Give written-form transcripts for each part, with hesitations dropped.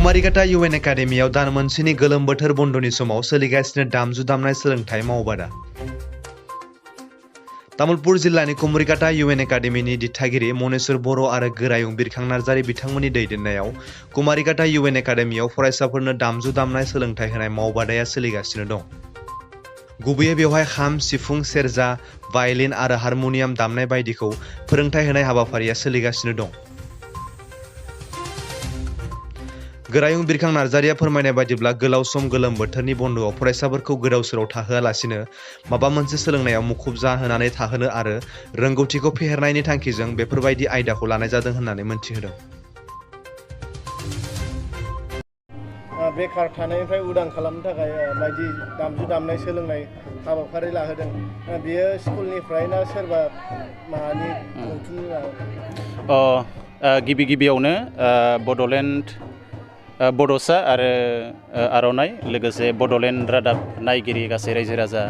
कुमारिघाटा इउएन एकाडेमियाव दान मोनसेनि गोलोम बोथोर बन्दनि समाव सोलिगासिनो दामजु दामनाय सोलोंथाइ मावबादा। तामुलपुर जिल्लानि कुमारिघाटा इउएन एकाडेमिनि दिथागिरि मनेश्वर बर' आरो गोरायुं बिरखां नार्जारि बिथांमोननि दैदेननायाव कुमारिघाटा इउएन एकाडेमियाव फरायसाफोरनो दामजु दामनाय सोलोंथाइ होनाय मावबादाया सोलिगासिनो दं। गुबैयै बेवहाय खाम, सिफुं, सेरजा, भायलिन आरो हारमोनियाम दामनाय बायदिखौ फोरोंथाइ होनाय हाबाफारिया सोलिगासिनो दं। गोरायुं बिरखां नार्जारिया फोरमायनाय बायदिब्ला गोलाव सम गोलोम बोथोरनि बन्द'आव फरायसाफोरखौ गोदाव सोराव थाहोआलासिनो माबा मोनसे सोलोंनायाव मुखुब जाहोनानै थाहोनो आरो रोंगौथिखौ फेहेरनायनि थांखिजों बेफोरबायदि आयदाखौ लानाय जादों होननानै मोनथिहोदों। बेकार थानायनिफ्राय उदां खालामनो थाखाय बायदि दामजु दामनाय सोलोंनाय हाबाफारि लाहोदों। बेयो स्कुलनिफ्राय ना सोरबा मानि गिबि गिबियावनो बड'लेण्ड बड'सा आरो आर'नाइ लोगोसे बड'लेण्ड रादाब नायगिरि गासै रायजो राजा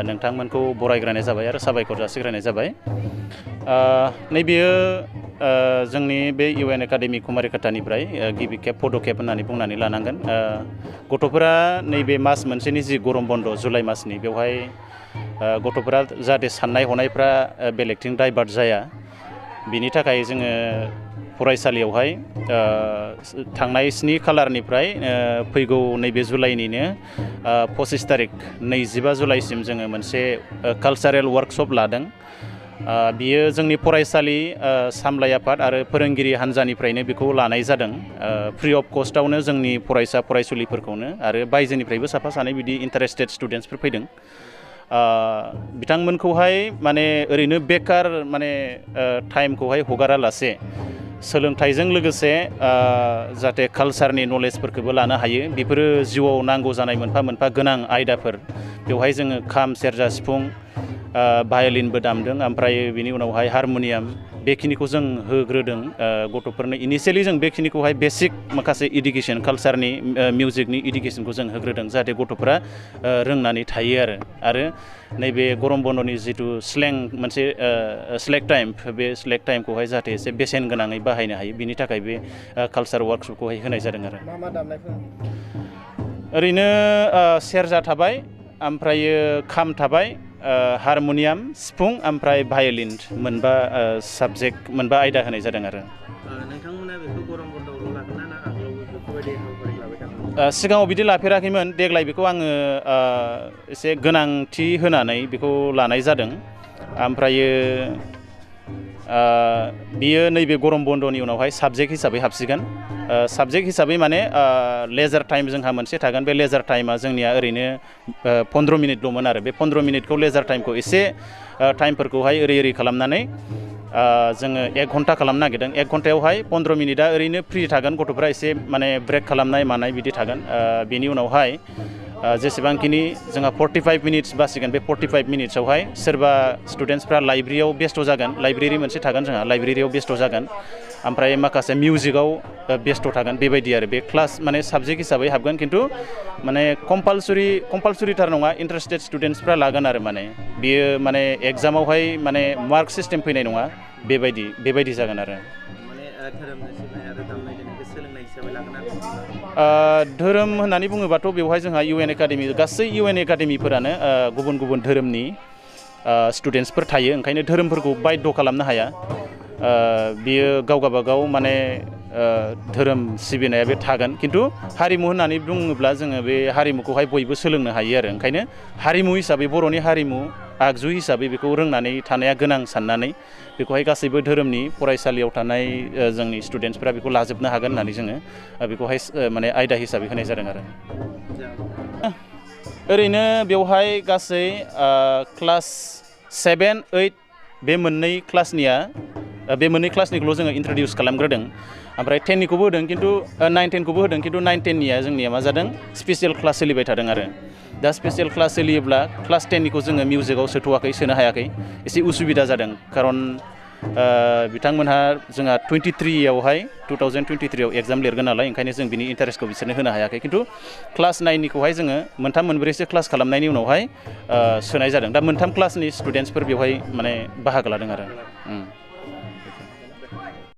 नोंथांमोनखौ बरायग्रोनाय जाबाय आरो साबायखर जासिग्रोनाय जाबाय। नैबेयो जोंनि बे इउएन एकाडेमि कुमारिघाटानिफ्राय गिबि खेब पदकेप होननानै बुंनानै लानांगोन। गथ'फोरा नैबे मास मोनसेनि जि गरम बन्द जुलाइ मासनि बेवहाय गथ'फोरा जाहाथे साननाय हनायफ्रा बेलेगथिं डाइभार्ट जाया बिनि थाखाय जोङो फरायसालियावहाय थांनाय 7 खालारनिफ्राय फैगौ नैबे जुलाइनिनो 25 तारिख 25 जुलाइसिम जोङो मोनसे कालचारेल वार्कशप लादों। बियो जोंनि फरायसालि सामलाय आफाद आरो फोरोंगिरि हान्जानिफ्रायनो बेखौ लानाय जादों। फ्रि अफ कस्टआवनो जोंनि फरायसा फरायसुलिफोरखौनो आरो बायजोनिफ्रायबो साफा सानै बिदि इन्टारेस्टेड स्टुडेन्टसफोर फैदों। बिथांमोनखौहाय माने ओरैनो बेकार माने टाइमखौहाय हगारालासे सोलोंथाइजों लोगोसे जाहाथे कालचारनि नलेजफोरखौबो लानो हायो। बेफोरो जिउआव नांगौ जानाय मोनफा मोनफा गोनां आयदाफोर। बेवहाय जोङो खाम, सेरजा, सिफुं, भायलिनबो दामदों, ओमफ्राय बिनि उनावहाय हारमोनियाम बेखिनिखौ जों होग्रोदों गथ'फोरनो। इनिशियेलि जों बेखिनिखौहाय बेसिक माखासे इडुकेसन कालचारनि मिउजिकनि इडुकेसनखौ जों होग्रोदों जाहाथे गथ'फोरा रोंनानै थायो आरो नैबे गरम बन्दनि जिथु स्लें मोनसे स्लेक टाइम बे स्लेक टाइमखौहाय जाहाथे एसे बेसेन गोनाङै बाहायनो हायो बिनि थाखाय बे कालचार वार्कशपखौहाय होनाय जादों आरो। मा दामनायफोर? ओरैनो सेरजा थाबाय, ओमफ्रायो खाम थाबाय, हारमोनियाम, सिफुं, ओमफ्राय भायलिन मोनबा साबजेक्ट मोनबा आयदा होनाय जादों आरो। नोंथांमोना बेखौ गरम बन्दआवल' लागोन ना आगोलावबो बेफोरबायदि हाबाफारि लाबाय थादों? सिगाङाव बिदि लाफेराखैमोन। देग्लाय बेखौ आङो एसे गोनांथि होनानै बेखौ लानाय जादों। ओमफ्रायो बियो नैबे गरम बन्दनि उनावहाय साबजेक्ट हिसाबै हाबसिगोन। साबजेक्ट हिसाबै माने लेजार टाइम जोंहा मोनसे थागोन। बे लेजार टाइमा जोंनिया ओरैनो 15 मिनिटल'मोन आरो बे 15 मिनिटखौ लेजार टाइमखौ एसे टाइमफोरखौहाय ओरै खालामनानै जोङो 1 घन्टा खालामनो नागिरदों। 1 घन्टायावहाय 15 मिनिटआ ओरैनो फ्रि थागोन, गथ'फ्रा एसे माने ब्रेक खालामनाय मानाय बिदि थागोन। बेनि उनावहाय जेसेबांखिनि जोंहा 45 मिनिट्स बासिगोन बे 45 मिनिट्सआवहाय सोरबा स्टुडेन्टसफ्रा लाइब्रेरियाव बेस्थ' जागोन। लाइब्रेरि मोनसे थागोन जोंहा, लाइब्रेरियाव बेस्थ' जागोन। ओमफ्राय माखासे मिउजिकआव बेस्थ' थागोन। बेबायदि आरो बे क्लास माने साबजेक्ट हिसाबै हाबगोन, खिन्थु माने कम्पालसरिथार नङा। इन्टारेस्टेड स्टुडेन्टसफ्रा लागोन आरो माने बियो माने एग्जामावहाय माने मार्क सिस्टेम फैनाय नङा। बेबायदि जागोन आरो। धोरोम होननानै बुङोबाथ' बेवहाय जोंहा इउएन एकाडेमि गासै इउएन एकाडेमिफोरानो गुबुन गुबुन धोरोमनि स्टुडेन्टसफोर थायो, ओंखायनो धोरोमफोरखौ बाध्य खालामनो हाया। बियो गाव गावबागाव माने धोरोम सिबिनाया बे थागोन, खिन्थु हारिमु होननानै बुङोब्ला जोङो बे हारिमुखौहाय बयबो सोलोंनो हायो आरो। ओंखायनो हारिमु हिसाबै बर'नि हारिमु आगजु हिसाबै बेखौ रोंनानै थानाया गोनां साननानै बेखौहाय गासैबो धोरोमनि फरायसालियाव थानाय जोंनि स्टुडेन्टसफ्रा बेखौ लाजोबनो हागोन होननानै जोङो बेखौहाय माने आयदा हिसाबै होनाय जादों आरो। ओरैनो बेवहाय गासै क्लास 7, 8 बे मोननै क्लासनिखौल' जोङो इन्ट्रडिउस खालामग्रोदों। ओमफ्राय 10निखौबो होदों, खिन्थु 9, 10खौबो होदों, खिन्थु 9, 10निया जोंनिया मा जादों स्पेसियेल क्लास सोलिबाय थादों आरो। दा स्पेसियेल क्लास सोलियोब्ला क्लास 10निखौ जोङो मिउजिकआव सोनो हायाखै। एसे उसुबिदा जादों, खारन बिथांमोनहा जोंहा 2023आव एग्जाम लिरगोन नालाय, ओंखायनो जों बिनि इन्टारेस्टखौ बिसोरनो होनो हायाखै। खिन्थु क्लास 9निखौहाय जोङो 3-4सो क्लास खालामनायनि उनावहाय सोनाय जादों। दा 3 क्लासनि स्टुडेन्टसफोर बेवहाय माने बाहागो लादों आरो।